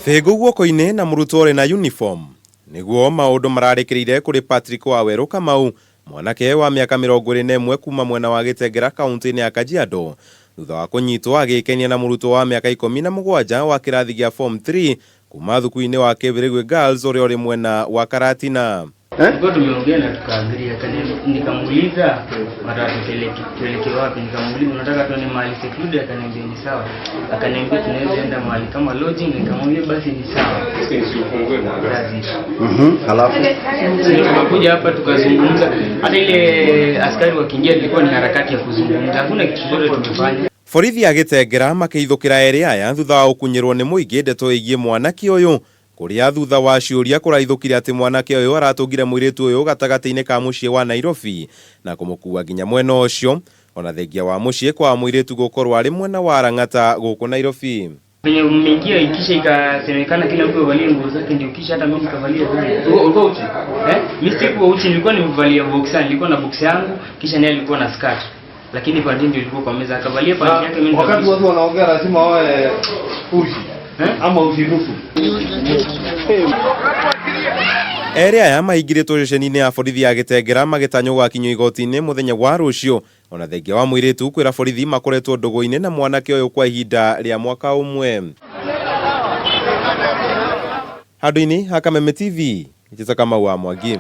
Bĩngũ guoko-inĩ na mũrutwo ũrĩ na uniform. Nĩguo maũndũ mararĩkĩrĩire kũrĩ Patrick Wawerũ Kamau, mwanake wa mĩaka 21 kuma mwena wa Gĩtengera kaũntĩ-inĩ ya Kajiado, thutha wa kũnyitwo agĩkenia na mũrutwo wa mĩaka 17 wa kĩrathi gĩa Form 3 kuma thukuru-inĩ wa Kĩbĩrĩgwĩ Girls ũrĩa ũrĩ mwena wa Karatina. Tulikuwa tumeongea na tukaagree, nikamuuliza wataka tuelekee wapi, nikamuuliza unataka tuende mahali secluded, akaniambia ni sawa, akaniambia tunaweza enda mahali kama lodging, nikamwambia basi ni sawa. That's it. Halafu Ndio tukakuja hapa tukazungumza, hata ile askari wakiingia ilikuwa ni harakati ya kuzungumza, hakuna kitu chochote tumefanya. Borithi a Gĩtengera makĩhithũkĩra erĩ aya thutha wa gũkunyĩrwo nĩ mũingĩ ndeto ĩgiĩ mwanake ũyũ, kũrĩa thutha wa ciũria kũrahithũkire atĩ mwanake ũyũ aratũngire mũirĩtu ũyũ gatagatĩ-inĩ ka mũciĩ wa Nairobi na kũmũkua nginya mwena ũcio, ona thengia wa mũciĩ kwa mũirĩtu gũkorwo arĩ mwena wa Lang'ata gũkũ Nairobi. Venye mmeingia kisha ikasemekana kila mtu avalie nguo zake, ndio kisha hata mimi nikavalia zangu. Ulikuwa uchi? Eh? Mimi sikuwa uchi, nilikuwa nimevalia boxer, nilikuwa na boxer yangu, kisha naye alikuwa na skirt. Lakini panty ndio ilikuwa kwa meza, akavalia panty yake, mimi wakati nikavalisha. watu wanaongea lazima wawe uchi Eh? ama uchi nusu. Erĩ aya maingĩrĩtwo ceceni-inĩ ya borithi ya Gĩtengera magĩtanywo gũgakinyio igoti-inĩ mũthenya wa rũciũ, ona thengia wa mũirĩtu kwĩra borithi makoretwo ndũgũ-inĩ na mwanake ũyũ kwa ihinda rĩa mwaka ũmwe. Handũ-inĩ ha Kameme TV, Njĩta Kamau wa Mwangi.